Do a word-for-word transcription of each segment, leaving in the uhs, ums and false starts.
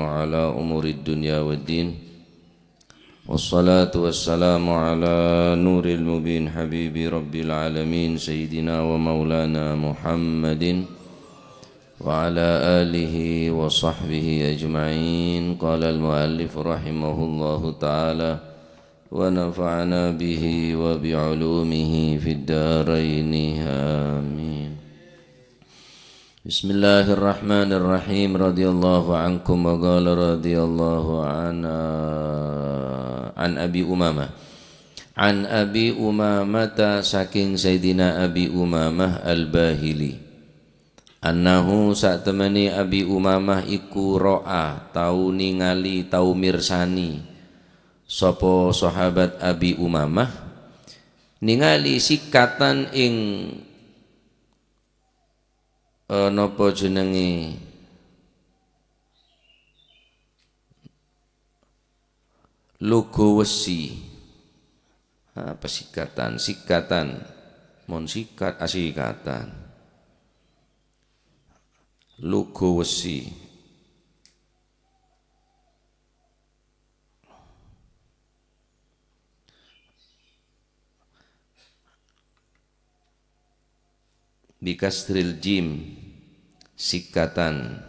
وعلى أمور الدنيا والدين. والصلاة والسلام على نور المبين حبيب رب العالمين سيدنا ومولانا محمد وعلى آله وصحبه أجمعين. قال المؤلف رحمه الله تعالى: ونفعنا به وبعلومه في الدارين. آمين. بسم الله الرحمن الرحيم. رضي الله عنكم. وقال رضي الله عن، عن أبي أمامة. عن أبي أمامة, saking Sayyidina Abi Umamah Al-Bahili. Annahu, satemene Abi Umamah iku ro'a, tau ningali, tau mirsani. Sapa sahabat Abi Umamah ningali sikatan ing, eh, napa jenenge, logo wesi. Apa sikatan? Sikatan. Mon sikat, asikatan. Logo wesi. Bi kasril jim, sikatan.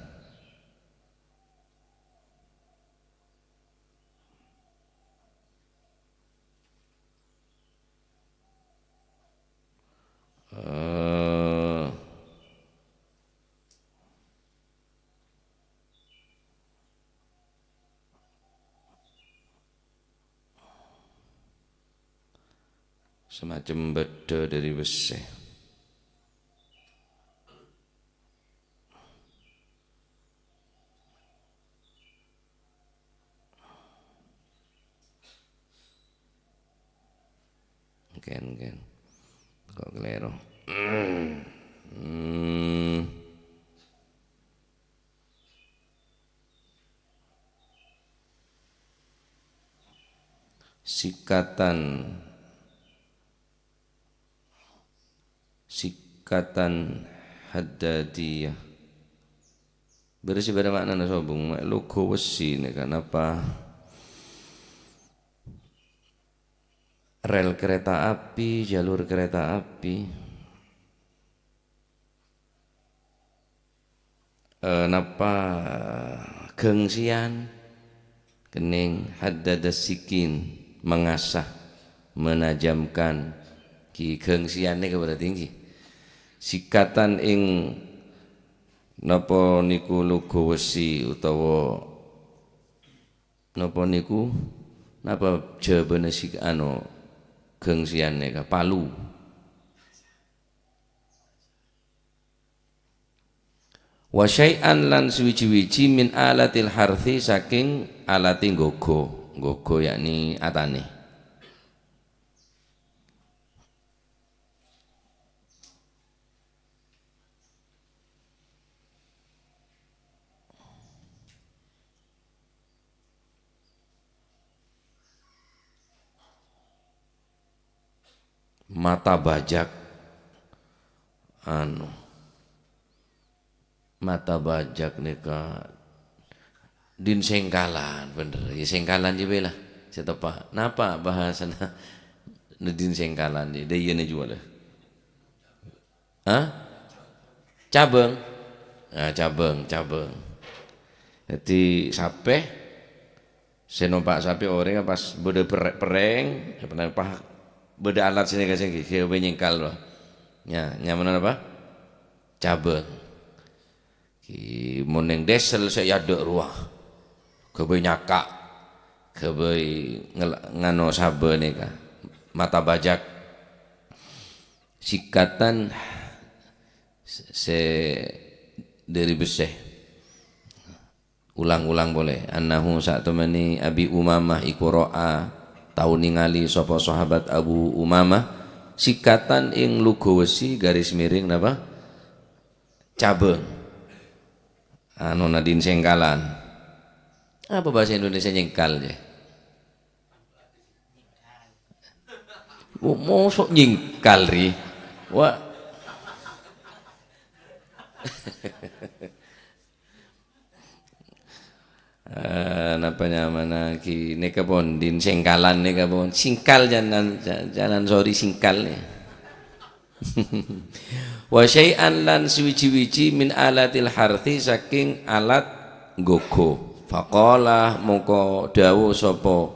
Eh, semacam bâddhâ dâri bessè. Ken, ken. Kok kalèro? Hmm. Sikatan. Sikatan haddadiyah. Berarti bâdâ ma'nana sobung, ma' logo wesi nèka napa rel kereta api, jalur kereta api. Eh, napa gengsian? Kenning haddada sikin, mengasah, menajamkan. Ki gengsian nèka berarti ngghi. Sikatan ing napa niku logo wesi utawa napa niku, napa jabana sik-, anu, gengsian nèka, palu. Wa syai'an lan suwiji-wiji min alatil harthi saking alate nggogo, nggogo yakni atane. Mata bajak, anu, mata bajak nèka din sengkalan, bener. Ya, sengkalan jâ bhâi la, sè teppa'. Napa bahasana din sengkalan jâ? Dâ' iyâ nè juwâl, ya? Hah? Cabâng? Nah, cabâng, cabâng. Dhâddhi, sapè, sè nompa' sapè orèng pas bâdâ per-, perrèng, apa namanya, bâdâ alat sè nèka sè ngghi, ghâbây nyengkal, wah. Nya, nyamana apa? Cabâng. Ki mon neng dèsel sè èadâ' rowa. Ghâbây nyaka'. Ghâbây ngel-, ngano sabâ nèka. Mata bajak. Sikatan sè dâri bessè. Ulang-ulang polè. Annahu sa'temene Abi Umamah iku ro'a, tao ningali sapa sahabat Abu Umamah, sikatan ing lugo wesi garis miring napa? Cabâng. Anu, nadin sengkalan. Apa bahasa Indonesia nyengkal, ya? Mo-, mosok nyengkal, ri? Wah. Eh, napa nyamana ki nèka pon, din sèngkalan nèka pon. Singkal janan, ja-, janan sori singkal ya. Wa syai'an lan suwiji-wiji min alatil harthi saking alat gogo. Faqala mongko dawuh sapa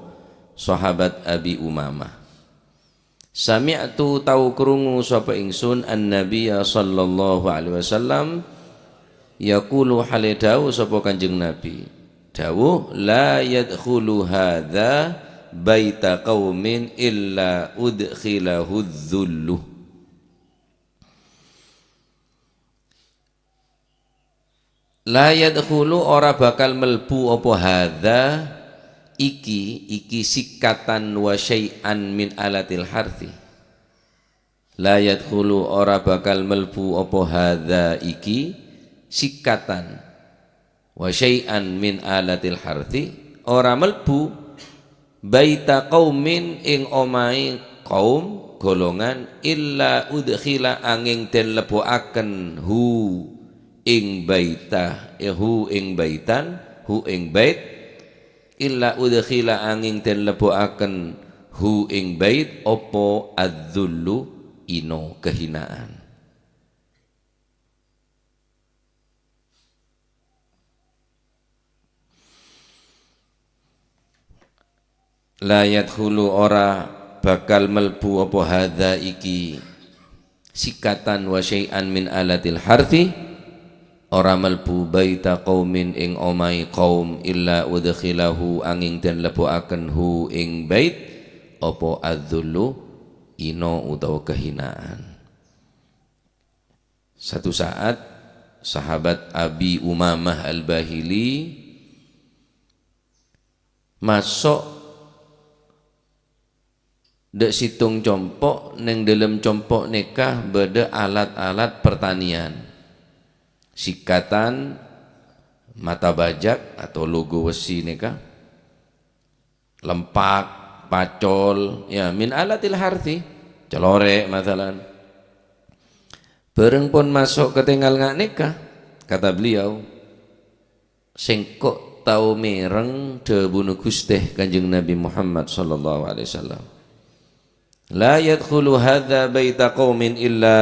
sahabat Abi Umamah. Sami'tu tau krungu sapa ingsun an-nabiyya sallallahu alaihi wasallam yaqulu hale dawuh sapa Kanjeng Nabi. Dawuh, "La yadkhulu hadza baita qaumin illa udkhilahu dzullu." La yadkhulu ora bakal melbu apa hadza iki, iki sikatan wa syai'an min alatil harthi. La yadkhulu ora bakal melbu apa hadza iki sikatan wa syai'an min alatil harthi, ora melbu baita qaumin ing omahe kaum, golongan, illa udkhila anging den leboaken hu ing baita, eh, hu ing baitan, hu ing bait, illa udkhila anging den leboaken hu ing bait apa adzullu, ino, kehinaan. La yadkhulu ora bakal melbu apa hadza iki sikatan wa syai'an min alatil harthi, ora melbu baita qaumin ing omahe kaum illa udkhilahu anging den leboaken hu ing bait apa adzullu, ino utawa kehinaan. Satu saat, sahabat Abi Umamah Al-Bahili maso' dha' settong compo', neng dhalem compo' neka badha alat-alat pertanian, sikatan, mata bajak atau logo besi neka, lempak, pacol, ya, min alatil harthi, calore', masalan. Bareng pon maso' ka tengal nga' neka, kata beliau, "Sengko' tao mereng dhabuna Guste Kanjeng Nabi Muhammad sallallahu alaihi wasallam. La yadkhulu hadza baita qaumin illa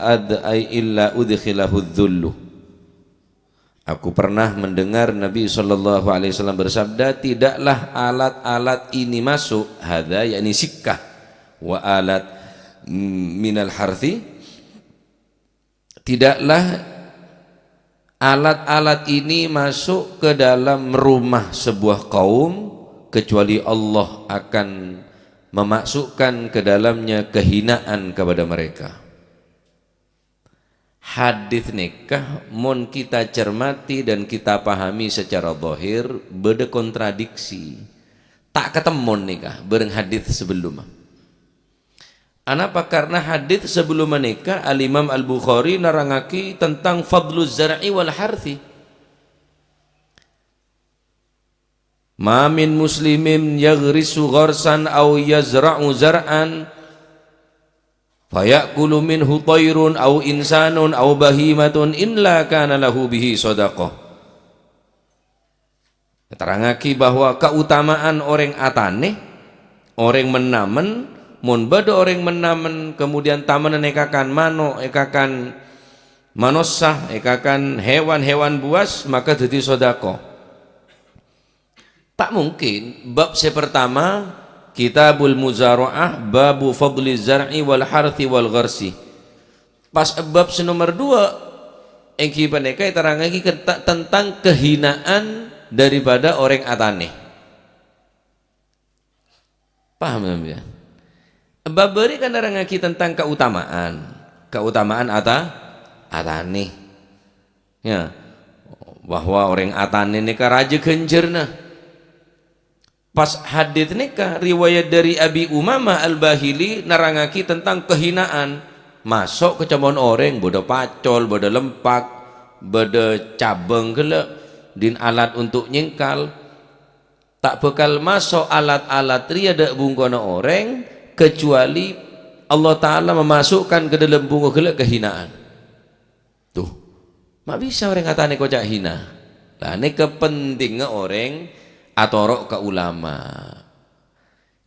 ad-, ay illa udkhilahu dzullu." Aku pernah mendengar Nabi sallallahu alaihi wasallam bersabda, "Tidaklah alat-alat ini masuk," hadza yakni sikkah, "wa alat, mm, minal harthi," tidaklah alat-alat ini masuk ke dalam rumah sebuah kaum, kecuali Allah akan memasukkan ke dalamnya kehinaan kepada mereka. Hadis neka, mon kita cermati dan kita pahami secara zahir, bada kontradiksi. Ta' katemmon neka bareng hadis sebelumnya. Anapa? Karena hadis sebelum neka, Al-Imam Al-Bukhari nerangagi tentang fadluz zar'i wal harthi. "Ma min muslimin yaghrisu gharsan aw yazra'u zar'an fayakulu minhu thairun aw insanun aw bahimatun illa kana lahu bihi shadaqah." Terangagi bahwa keutamaan oreng atane, oreng menamen, mon bada oreng menamen, kemudian tamenan ekakan mano', ekakan manossa, ekakan hewan-hewan buas, maka dhadhi sodako. Ta' mungkin, bab se pertama, Kitabul Muzara'ah, babu fadli zar'i wal harthi wal gharsi. Pas bab se nomer dua, enggi paneka eterangagi kenta-, tentang kehinaan daripada oreng atane. Paham, sampyan? Bab bari kan nerangagi tentang keutamaan. Keutamaan ata-, atane. Ya. Bahwa oreng atane neka raja ganjarna. Pas hadits neka riwayat dari Abi Umamah Al-Bahili nerangagi tentang kehinaan. Maso' ka comon oreng, bada pacol, bada lempak, bada cabang gella', din alat untuk nyengkal. Ta' bakal maso' alat-alat reya dha' bungkona oreng, kecuali Allah Ta'ala memasukkan ke dalam bungo gella' kehinaan. Tuh, ma' bisa oreng atane koca' hina. Lah, nèka pentingnga orèng atoro' ka ulama.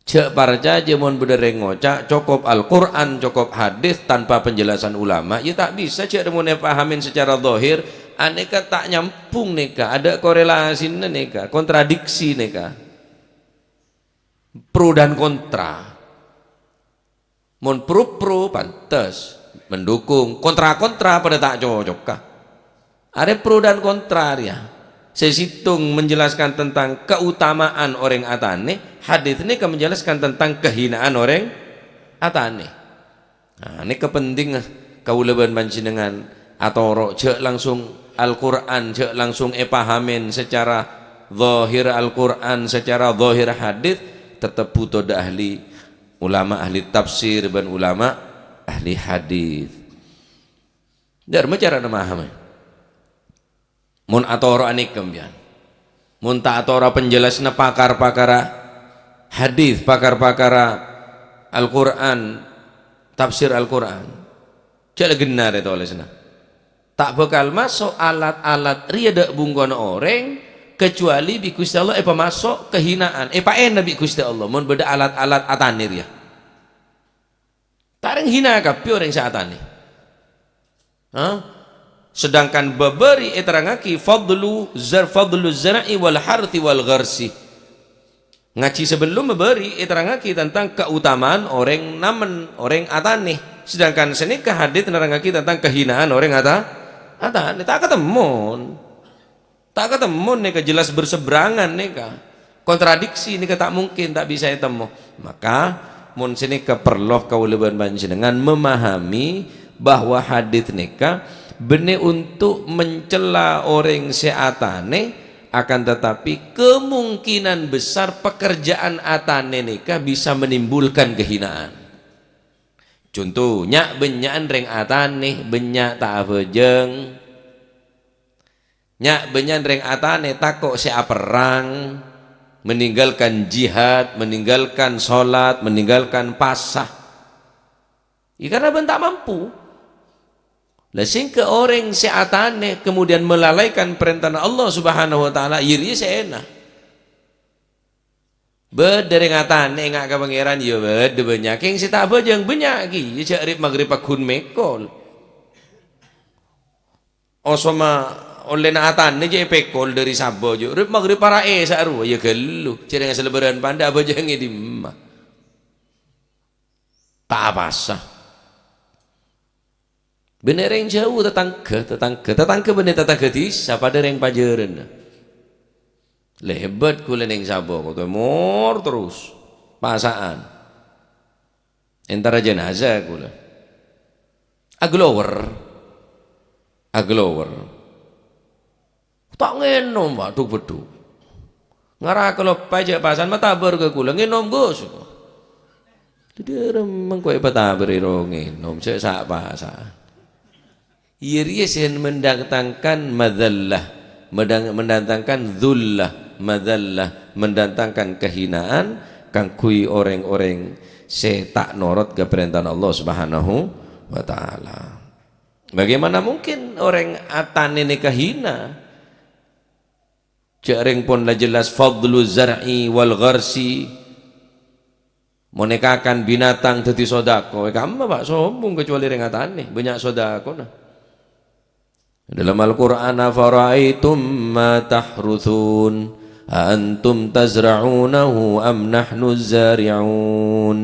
Jhâ' parcajâ mon bâdâ rèng ngoca', "Cokop Al-Qur'an, cokop hadis tanpa penjelasan ulama, ya ta' bisa jhâ' mon èpahamin secara zahir." Anèka ta' nyambhung nèka, adâ' korelasina nèka, kontradiksi nèka. Pro dan kontra. Mon pro-pro, pantes, mendukung. Kontra-kontra, padâ ta' cocoka. Arè pro dan kontra rèya. Sè sèttong menjelaskan tentang keutamaan orèng atanè, hadis nèka menjelaskan tentang kehinaan orèng atanè. Nah, nèka pentingnga kaulâ bân panjhennengngan atoro' jhâ' langsung Al-Qur'an, jhâ' langsung èpahamin secara zahir Al-Qur'an, secara zahir hadis, tettep bhuto dâ' ahli ulama ahli tafsir bân ulama ahli hadis. Dâ' remma carana mahamè. Mon atoro' anèka, sampèyan. Mon ta' atoro' penjelasna pakar-pakara hadis, pakar-pakara Al-Qur'an, tafsir Al-Qur'an. Jhâ' la ghenna' rè tolèsanna. Ta' bhâkal maso' alat-alat rèya dâ' bungkona orèng, kecuali bi' Ghustè Allah èpamaso' kehinaan, èpaèna bi' Ghustè Allah, mon bâdâ alat-alat atanè rèya. Ta' rèng hina kabbhi orèng sè atanè. Hah? Sedangkan bâbâri' èterrangngaghi fadlu zar-, fadlu zar'i wal harthi wal gharsi. Ngajhi sabellumma bâri' èterrangngaghi tentang kautamaan orèng namen, orèng atanè. Sedangkan sanèka hadis nerrangngaghi tentang kehinaan orèng ata-, atanè. Ta' katemmon. Ta' katemmon nèka, jelas berseberangan nèka. Kontradiksi nèka ta' mungkin, ta' bisa ètemmo. Maka, mon sanèka parlo kaulâ bân panjhennengngan memahami bahwa hadis nèka bânnè untuk mencela orèng sè atanè, akan tetapi kemungkinan besar pekerjaan atanè nèka bisa menimbulkan kehinaan. Conto, nya'-bânnya'an rèng atanè, bânnya' ta' abhâjâng. Nya'-bânnya'an rèng atanè tako' sè aperrang, meninggalkan jihad, meninggalkan sholat, meninggalkan pasa. Ya, karena bân ta' mampu. Lah, sèngghâ orèng sè atanè kemudian melalaikan parèntana Allah Subhanahu wa Ta'ala, ya rèya sè èna. Bâdâ rèng atanè enga' ka Pangèran, ya bâdâ bânnya'. Kèng sè ta' abhâjâng bânnya' kèya, jhâ' rèp-magrèp pagghun mèkol. Osoma ollèna atanè jhâ' èpèkol dâri sabâ, jhâ' rèp-magrèp para' èsa' rowa, ya ghâllu. Jhâ' rèng asal bârân pandâ abhâjâng è dimma? Ta' apasa. Bânnè rèng jhâu tatangghâ, tatangghâ, tatangghâ bânnè tatangghâ dhisa, padâ rèng pajhârânna. Lèbât kaulâ neng sabâ, kotè mor terros. Pasa'an. Entara jenazah kaulâ. Aglower. Aglower. Ta' ngènom, Pak, dhuk-beddhuk. Ngara kaloppaè jhâ' pasan matabâr ka kaulâ, ngènom, Gus. Dhâddhi rèng mangkèn èpatabâr ro ngènom, sè sa'-pasa'. Iyâ rèya sè mendatangkan madzallah, medang-, mendatangkan dzullah, madzallah, mendatangkan kehinaan kaangghuy orèng-orèng sè ta' norot ka parèntana Allah Subhanahu wa Ta'ala. Bagaimana mungkin orèng atanè nèka hina? Jhâ' rèng pon la jelas fadlu zar'i wal gharsi. Mon èkakan binatang dhâddhi sodako, è kamma, Pak, sombong kecuali rèng atanè, bânnya' sodakona. Dalam Al-Qur'an, "Afara'aitum ma tahruthun, a antum tazra'unahu am nahnuz zari'un?"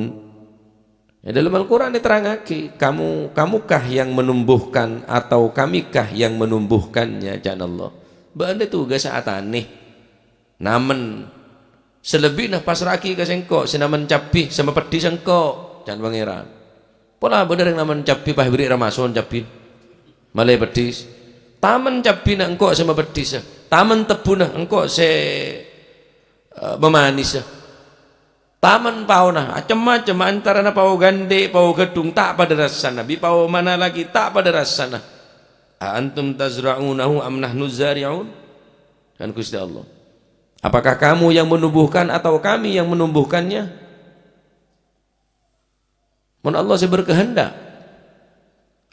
È dalam Al-Qur'an diterrangngaghi, "Kamu, kamukah yang menumbuhkan atau kamikah yang menumbuhkannya?" ca'na Allah. Bâ'na tugas atanè. Namen. Salebbina pasra'aghi ka sèngko', sè namen cabbhi, sè mapeddhis sèngko', ca'na Pangèran. Pola bâdâ rèng namen cabbhi, pas èberri' Ramason cabbhi. Malè peddhis. Tamen cabbhina engko' sè mapeddhis. Tamen tebbhuna engko' sè, eh, mamanisa. Tamen paona, acem-macem antarana pao gandhi', pao ghâddhung, ta' padâ rassana, bi' pao manalagi, ta' padâ rassana. "A antum tazra'unahu am nahnu zari'un?" Kan Gusti Allah. "Apakah kamu yang menumbuhkan atau kami yang menumbuhkannya?" Mon Allah sè berkehendak,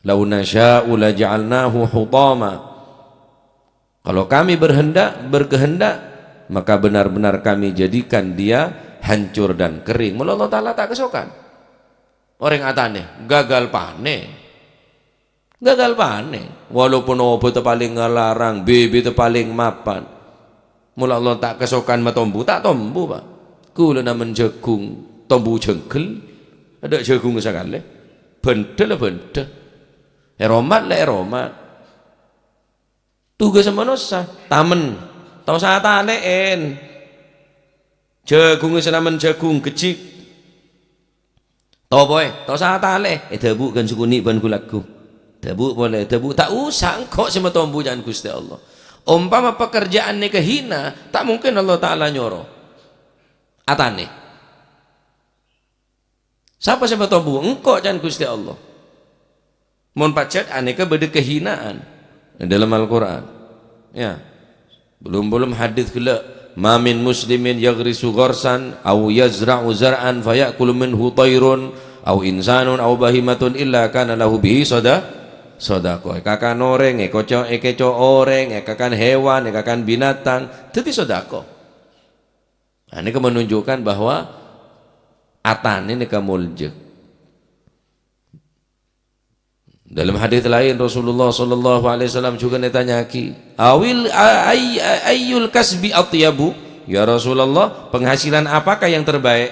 "Lau nasya'u laja'alnahu hutama." Kalau kami berhendak, berkehendak, maka benar-benar kami jadikan dia hancur dan kering. Mula Allah Ta'ala ta' kasokan. Orèng atanè, gagal panè. Gagal panè. Walaupun obhâtta palèng ngalarang, bibidhâ palèng mapan. Mula Allah ta' kasokan matombu, ta' tombu, Pak. Kaulâ namen jhâghung tombu jhânggel, adâ' jhâghung sakalè. Bhândhâ la bhândhâ. Èromat la èromat. Tugas manossa, tamen. Ta' osa atalè'è. Jhâghungnga sè namen jhâghung ghejjhik. Topoè, ta' osa atalè'è. Èdhâbu' ghân sè kènè' bân ghu-lagghu. Dhâbu' polè, dhâbu', ta' osa, engko' sè matombu ca'na Ghustè Allah. Ompama pekerjaan nèka hina, ta' mungkin Allah Ta'ala nyoro. Atanè. Sapa sè matombu? Engko' ca'na Ghustè Allah. Mon pajhât anèka bâdâ kehinaan è dâlem Al-Qur'an. Ya. Belum-belum hadits ghellâ', "Ma min muslimin yaghrisu gharsan aw yazra'u zar'an faya'kulu minhu thairun aw insanun aw bahimatun illa kana lahu bihi shada-, shadaqah." Èkakan orèng, èkoco-, èkèco' orèng, èkakan hewan, èkakan binatang, dhâddhi sodako. Nah, ini menunjukkan bahwa atanè nèka molja. Dalam hadits laèn, Rasulullah sallallahu alaihi wasallam jhughân ètanya'aghi, "Awil a-, ay-, a-, ayyul kasbi atyabu?" "Ya Rasulullah, penghasilan apakah yang terbaik?"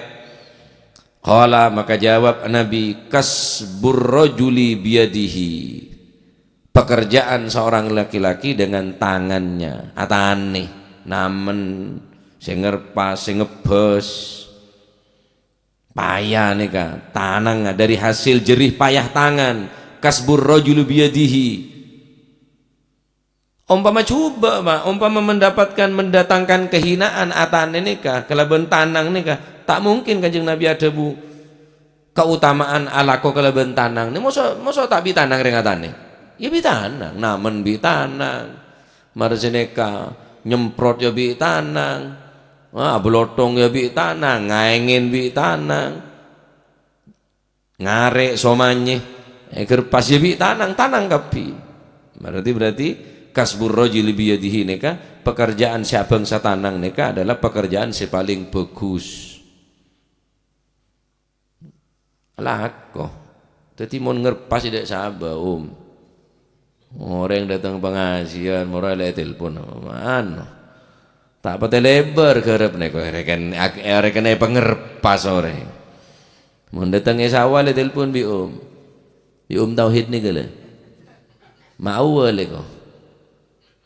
Qala, maka jawab Nabi, "Kasbur rajuli biyadihi." Pekerjaan seorang laki-laki dengan tangannya, atanè, namen, sè ngerpas, sè ngebbhâs. Paya nèka, tanang, dari hasil jerih payah tangan. Kasbur rajulu biyadihi. Ompama jhubâ', Pak, ompama mendapatkan, mendatangkan kehinaan atanè nèka kalabân tanang nèka, ta' mungkin Kanjeng Nabi adhâbu kautamaan alako kalabân tanang. Nè, moso, moso ta' bi' tanang rèng atanè? Ya bi' tanang, namen bi' tanang. Mara sè nèka nyemprot ya bi' tanang. Ah, ablothong ya bi' tanang, ngaèngèn bi' tanang. Ngarè' somanyè, eh, gerpas ya bi' tanang, tanang kabbhi. Berarti, berarti kasbur rajuli biyadihi nèka, pekerjaan sè abhângsa tanang nèka adalah pekerjaan sè palèng bhâghus. Lako. Dhâddhi mon ngerpas dhâ' sabâ, Om. Orèng dâteng pangajiân, mora la ètelpon. Anu. Ta' patè lèbâr ghârâp nèko, èrèken, ak-, èrèken èpangerpas orèng. Mon dâteng è sawah la ètelpon bi' Om. Bi' Om Tauhid nèko la. Ma' awwal nèko.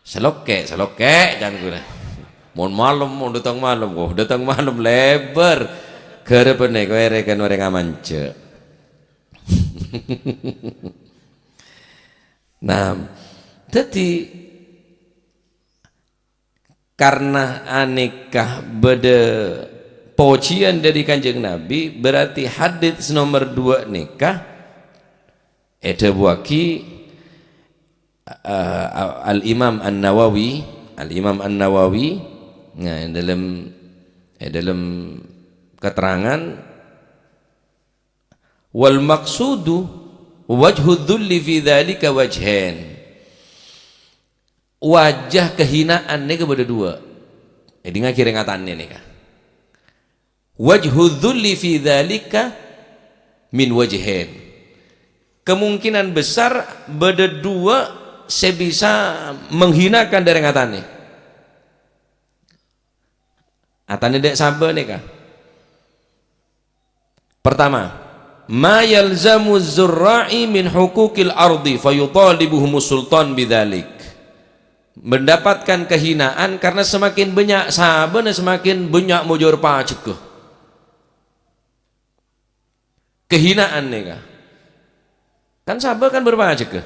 Salokkè', salokkè', can kaulâ. Mon malem, mon dâteng malem, wah, dâteng malem lèbâr. Ghârâp nèko èrèken orèng amanja'. Nah, dhâddhi karna anèka bâdâ pojhiyân dâri Kanjeng Nabi, berarti hadits nomer duwâ' nèka èdhâbuwaghi, eh, Al-Imam An-Nawawi, Al-Imam An-Nawawi, nah, è dâlem, è dâlem keterangan, "Wal maqsudu wajhu dzulli fi dzalika wajhain." Wajah kehinaan nèka bâdâ duwâ'. Èdingngaghi rèng atanè nèka. Wajhu dzulli fi dzalika min wajhain. Kemungkinan besar bâdâ duwâ' sè bisa menghinakan dâ' rèng atanè. Atanè dâ' sabâ nèka. Pertama, ma yalzamu dzurra'i min huquqil ardi fayutalibuhumus sultan bidzalik. Mendapatkan kehinaan karena semakin bânnya' sabâna, semakin bânnya' mojâr pajhekka. Kehinaan nèka. Kan sabâ kan bâr pajhekka.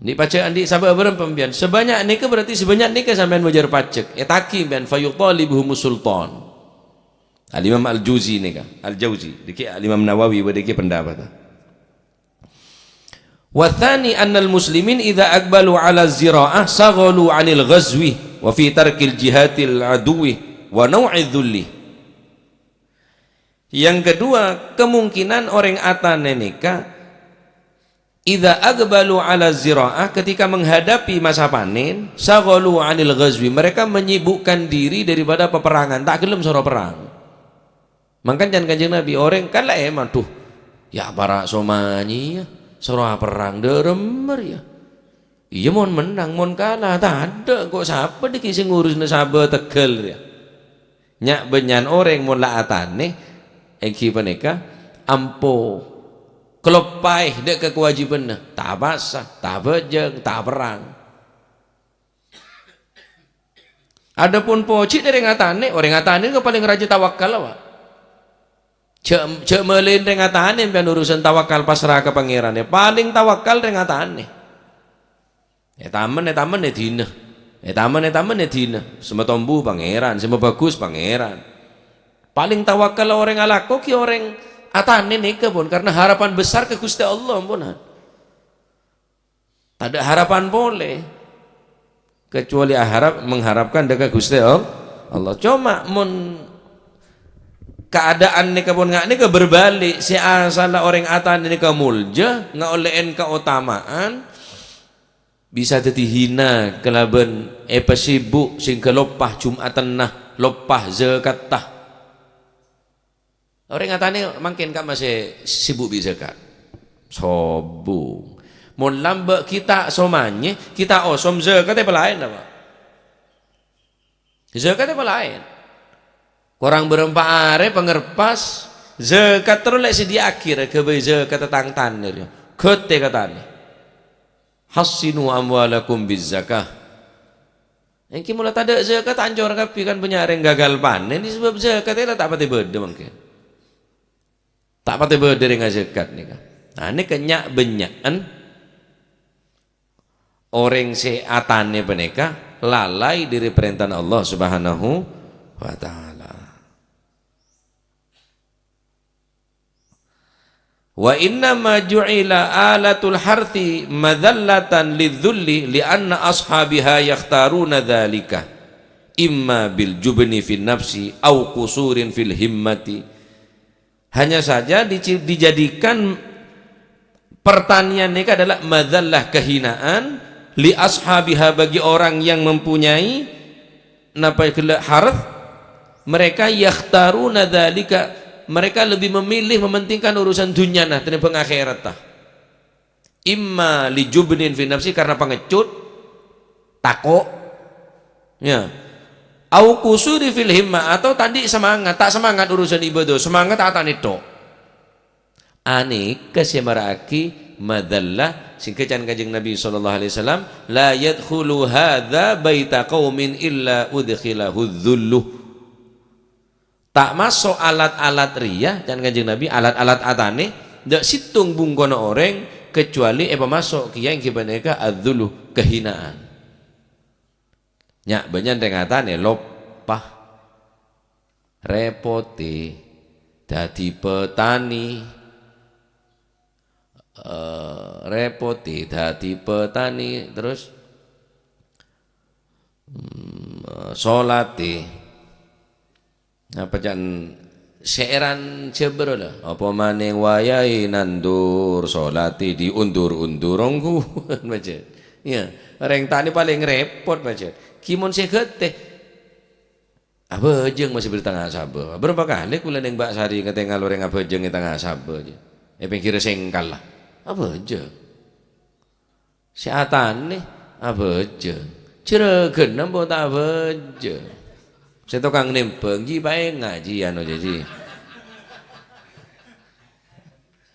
Andi' pajhek andi' sabâ bârâmpa sampèyan. Sabânnya' nèka berarti sabânnya' nèka sampèyan mojâr pajhek. Ètagi sampèyan, fayutalibuhumus sultan. Al-Imam Al-Jauzi nèka. Al-Jauzi. Dâgghi' Al-Imam Nawawi bâdâ dâgghi' pendapat. Wa tsani annal muslimin idza aqbalu 'ala zira'ah saghalu 'anil ghazwi wa fi tarkil jihadil aduwwi wa naw'idz dzulli. Yang kedua, kemungkinan orèng atanè nèka "Idza aqbalu 'ala zira'ah," ketika menghadapi masa panen, "syaghalu 'anil ghazwi," mereka menyibukkan diri daripada peperangan, ta' gelem soro perang. Mangkana can Kanjeng Nabi, orèng kan la èman, "Duh, ya' para' somanyè, ya, soro aperrang dâremma rèya." Iyâ, mon mennang, mon kala, tadâ', engko' sapa dhâggi' sè ngurus nasaba tegghâl rèya? Nya'-bânnya'an orèng mon la atanè, èngghi panèka ampo kaloppaè dâ' ka kawâjibhânna, ta' pasa, ta' abhâjâng, ta' aperrang. Adapun pojhi' dâri ngatanè, orèng ngatanè kè palèng rajâ tawakkal, apa? Jhâ', jhâ' malèn rèng ngatanè sampèyan urusan tawakkal pasra ka Pangèran. Palèng tawakkal rèng ngatanè. Ètamen, ètamen, èdina. Ètamen, ètamen, èdina. Sè matombu Pangèran, sè mabhâghus Pangèran. Palèng tawakkal orèng alako ghi' orèng atanè nèka, pon, karena harapan besar ka Ghustè Allah, pon. Tadâ' harapan polè, kecuali aharap, mengharapkan dâ' ka Ghustè All-, Allah. Coma mon kaadâ'ân nèka pon nga' nèka berbalik, sè asalla orèng atanè nèka molja, ngaollè'è kaotamaan, bisa dhâddhi hina kalabân èpasibuk sehingga loppa Jum'atanna, loppa zakatta. Orèng atanè mangkèn ka'emma sè sibuk bi' zakat. Sobung. Mon lambâ' ghi' ta' somanyè, ghi' ta' osom, zakat èpalaèn, apa? Zakat èpalaèn. Korang bârâmpa arè pangerpas, zakat terro la èsadhiyâ'aghi, rè ghâbây zakat tang tanè rèya. Ghâtè ka tanè. "Hassinu amwalakum biz zakah." Èngghi mon la tadâ' zakat, ancor kabbhi kan bânnya' rèng gagal panèn, sabâb zakatè la ta' patè bâdâ mangkèn. Ta' patè bâdâ rèng azakat nèka. Nah, nèka nya'-bânnya'an orèng sè atanè panèka lalai dâri parèntana Allah Subhanahu wa Ta'ala. "Wa innama ju'ila alatul harthi madzallatan lidzulli li'anna ashabiha yakhtaruna dzalika imma bil jubni fin nafsi au qusurin fil himmati." Hanya saja dici-, dijadikan pertanian nèka adalah madzallah, kehinaan, li ashabiha, bagi orang yang mempunyai napa ghellâ' harth, mereka yakhtaruna dzalika, mereka lebih memilih mementingkan urusan dunyana tenimbang akheratta. Imma li jubnin fi nafsi, karena pangecut, tako', ya. Au qusuri fil himmah, atau tandhi' semangat, ta' semangat urusan ibadah, semangat atanè tok. Anèka sè mara'aghi madzallah, sehingga can Kanjeng Nabi sallallahu alaihi wasallam, "La yadkhulu hadza baita qaumin illa udkhilahu dzullu." Ta' maso' alat-alat rèya, can Kanjeng Nabi, alat-alat atanè, dâ' sèttong bungkona orèng, kecuali èpamaso' kèya èngghi panèka adzullu, kehinaan. Nya'-bânnya'an rèng atanè loppa, rèpotè, dhâddhi petani, eh, rèpotè dhâddhi petani, terros, mm, solatè. Apa can sè'èran jhâbâr la? Apa manèng wayaè nandur, solatè diundur-undur, ongghuwân, pajhât. Iyâ, rèng tanè palèng rèpot, pajhât. Ghi' mon sè ghâtè. Abhâjâng masè bâri' tengnga sabâ. Bârâmpa kalè kaulâ neng Mbak Sari ngatèngal orèng abhâjâng è tengnga sabâ, jâ. È pèngghirrâ sèngkal la. Abhâjâng. Sè atanè abhâjâng. Jhârâghânna mon ta' abhâjâng. Sè tokang nèmbhâng, jhi, paènga', jhi, anu, jhi, jhi.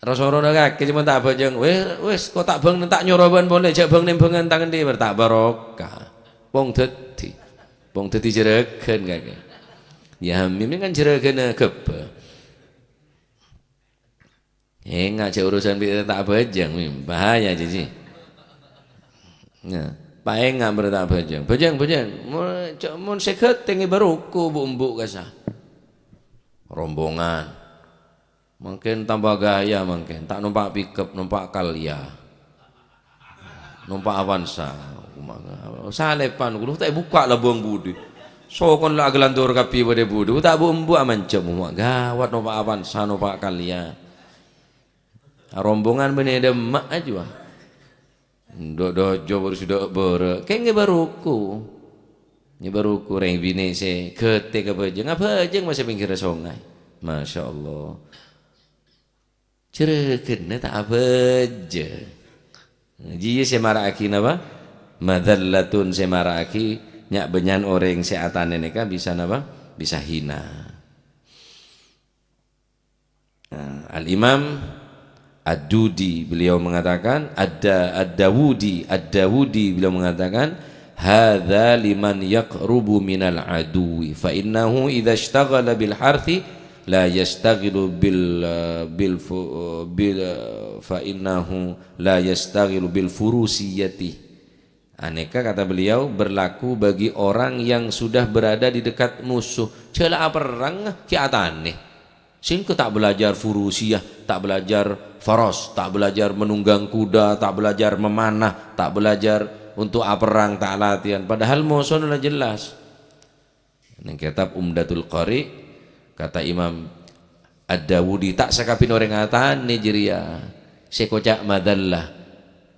Ro-sorona kakè coma ta' abhâjâng. Wis, wis, ko' ta' bâng, ta' nyoro bân polè, jhâ' bâng-nèmbhângan tang andi', bâr ta' barokah. Pong dhâddhi. Pong dhâddhi jhârâghân kakè. Ya, hamim kan jhârâghânna ghâbâ. Enga' jhâ' urusan bi' ta' abhâjâng, mim, bahaya, jhi, jhi. Nah, paènga' bâr ta' abhâjâng. Bhâjâng, bhâjâng. Mon, jhâ', mon sè ghâtèng è bâroko bu'-embu' kassa'. Rombongan. Mangkèn tamba gaya mangkèn, ta' nompa' pickup, nompa' Calya. Nompa' Avanza. Salèpan, ghu, ta' èbukka' labâng budi. Sokon la agelandur kabbhi bâdâ budi. Ta' bu'-embu' amanjhâm, gawat nompa' Avanza, nompa' Calya. Rombongan bânnè dâ' emma' ajâ. Dhu'-dhuju' buru sè dhu'-buru'. Kèng ngèbâ ruku. Ngèbâ ruku rèng binè' sè ghâtè ka bhâjâng. Abhâjâng masè pèngghirrâ songay. Masya Allah. Jhârâghânna ta' abhâjâng. Jiyâ sè mara'aghi napa? Madzallatun sè mara'aghi nya'-bânnya'an orèng sè atanè nèka bisa napa? Bisa hina. Nah, Al-Imam Ad-Dudi, beliau mengatakan, Ad-Da-, Ad-Dawudi, Ad-Dawudi, beliau mengatakan, "Hadza liman yaqrubu minal aduwi, fa innahu idza ishtaghala bil harthi la yashtaghilu bil, bil fu-, bil, fa innahu la yashtaghilu bil furusiyati." Anèka, kata beliau, berlaku bagi orang yang sudah berada di dekat musuh. Jhâ' la aperrang, ghi' atanè. Sèngko' ta' belajar furusiyah, ta' belajar faras, ta' belajar menunggang kuda, ta' belajar memanah, ta' belajar untuk aperrang, ta' latihan. Padahal mosona la jelas. Neng kitab Umdatul Qari, kata Imam Ad-Dawudi, "Ta' sakabin orèng atanè jârèya sè koca' madzallah."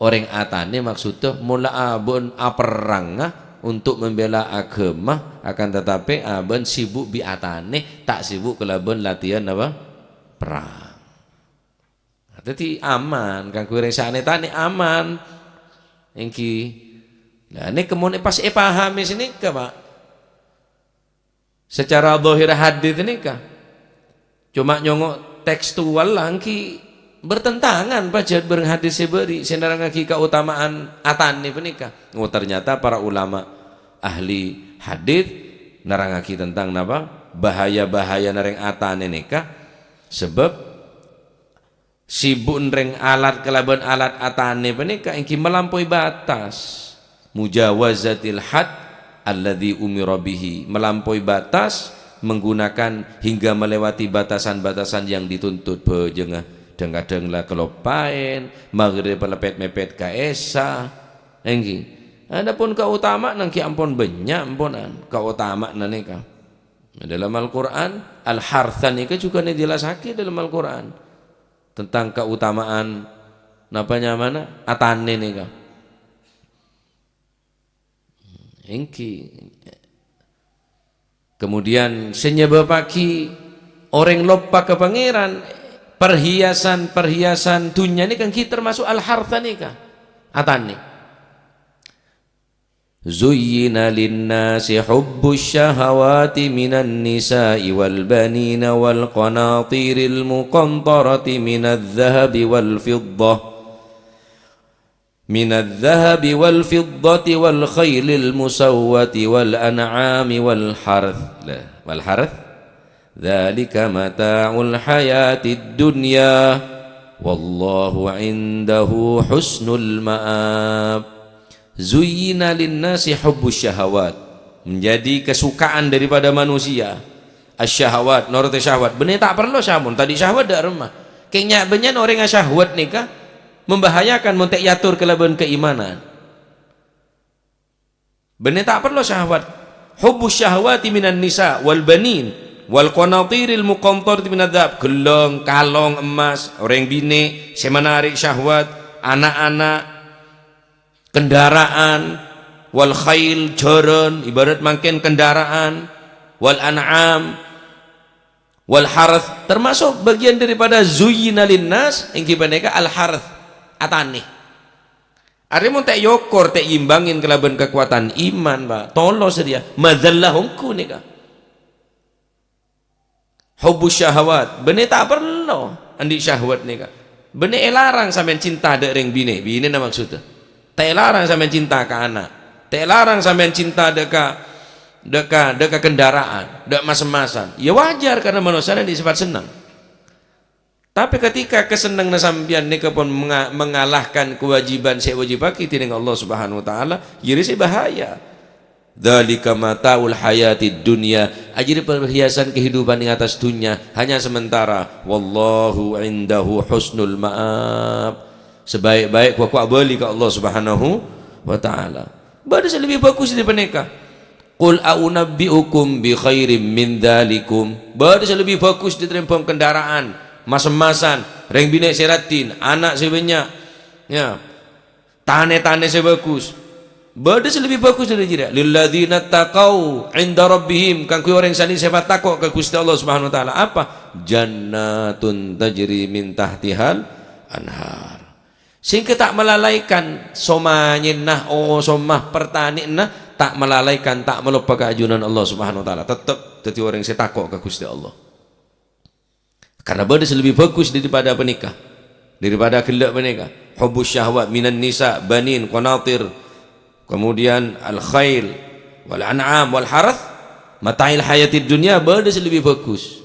Orèng atanè maksudda mola abâ'na aperranga untuk membela agama, akan tetapi abâ'na sibuk bi' atanè, ta' sibuk kalabân latihan apa? Perrang. Nah, dhâddhi aman, kaangghuy orèng sè anè-tanè aman. Èngghi. Lah, nèka mon pas èpahamè sanèka, Pak. Secara zahir hadis nèka. Coma nyongngo' tekstual la èngghi bertentangan pajhât bhâreng hadis sè bâri' sè nerrangngaghi kaotamaan atanè panèka. Oh, ternyata para ulama ahli hadis nerrangngaghi tentang napa? Bahaya-bahayana rèng atanè nèka. Sabâb Sibu'na rèng alat kalabân alat atanè panèka èngghi malampoi batas. Mujawazatil had alladzi umira bihi, malampoi batas, menggunakan hingga melewati batasan-batasan yang dituntut. Bhâjângnga, dhâng-kadhâng la kaloppaèn, maghrib la pèt-mèpèt ka isya, èngghi. Adapun kaotamaan èngghi ampon bânnya', amponan, kaotamaan nèka. Dalam Al-Qur'an, al-hartha nèka jhughân èjellassaghi dalam Al-Qur'an. Tentang kaotamaan, napa nyamana? Atanè nèka. Èngghi. Kemudian, sè nyebâbbhâghi orèng loppa ka Pangèran, perhiasan-perhiasan dhunnya nèka èngghi termasuk al-hartha nèka. Atanè. زين للناس حب الشهوات من النساء والبنين والقناطير المقنطرة من الذهب والفضة، من الذهب والفضة والخيل المسومة والأنعام والحرث. والحرث. ذلك متاع الحياة الدنيا والله عنده حسن المآب. Zuyyina linnasi hubbus syahawat. Menjadi kesukaan daripada manusia. Asy-syahawat, norote syahwat. Bânnè ta' parlo samon, tadâ' syahwat dâ' remma. Kèng nya'-bânnya'an orèng asyahwat nèka membahayakan mon ta' èator kalabân kaimanan. Bânnè ta' parlo syahwat. Hubbus syahawati minan nisa wal banin wal qanatiril muqantarati minadz dzahab. Ghellâng, kalong, emmas, orèng binè' sè manarè' syahwat, ana'-ana', kendaraan, wal khail, jhârân, ibarat mangkèn kendaraan, wal an'am, wal harth, termasuk bagian daripada zuyyina linnas, èngghi panèka al harth, atanè. Arè mon ta' èokor, ta' èimbangin kalabân kakowadhân iman, Pak. Tolos rèya, madzallah ongghu nèka. Hubbus syahawat, bânnè ta' parlo andi' syahwat nèka. Bânnè èlarang sampèyan cinta dâ' rèng binè', binèna maksodda. Ta' èlarang sampèyan cinta ka ana'. Ta' èlarang sampèyan cinta dâ' ka, dâ' ka, dâ' ka kendaraan, dâ' mas-emmasan. Ya wajar karena manossana andi' sifat senneng. Tapè ketika kasennengnganna sampèyan nèka pon menga-, mengalahkan kewajiban sè èwajibaghi dèning Allah Subhanahu wa Ta'ala, jârèya sè bahaya. Dzalika mata'ul hayatid dunya, ajârèya perhiasan kehidupan di atas dunia, hanya sementara. Wallahu indahu husnul ma'ab. Sebaik-baik kowa-kowa bâli ka Allah Subhanahu wa Ta'ala. Bâdâ sè lebbi bhâghus dâri panèka. Qul a'unabbi'ukum bi khairim min dzalikum. Bâdâ sè lebbi bhâghus dâri tembhâng kendaraan, mas-emmasan, rèng binè' sè raddhin, ana' sè bânnya'. Ya. Tanè-tanè sè bhâghus. Bâdâ sè lebbi bhâghus dâri jârèya. "Lilladzina taqau 'inda rabbihim," kaangghuy orèng sè ahli sifat tako' ka Ghustè Allah Subhanahu wa Ta'ala. Apa? "Jannatun tajri min tahtihal anhar." Sehingga ta' malalaikan somanyèna, osomma, pertanèyanna, ta' malalaikan, ta' maloppa ka ajunan Allah Subhanahu wa Ta'ala. Tettep dâddhi orèng sè tako' ka Ghustè Allah. Karena bâdâ sè lebbi bhâghus daripada panèka, daripada ghellâ' panèka. Hubbus syahwat minan nisa, banin, qanatir, kemudian al-khail, wal an'am, wal harth, mata'il hayatid dunya, bâdâ sè lebbi bhâghus.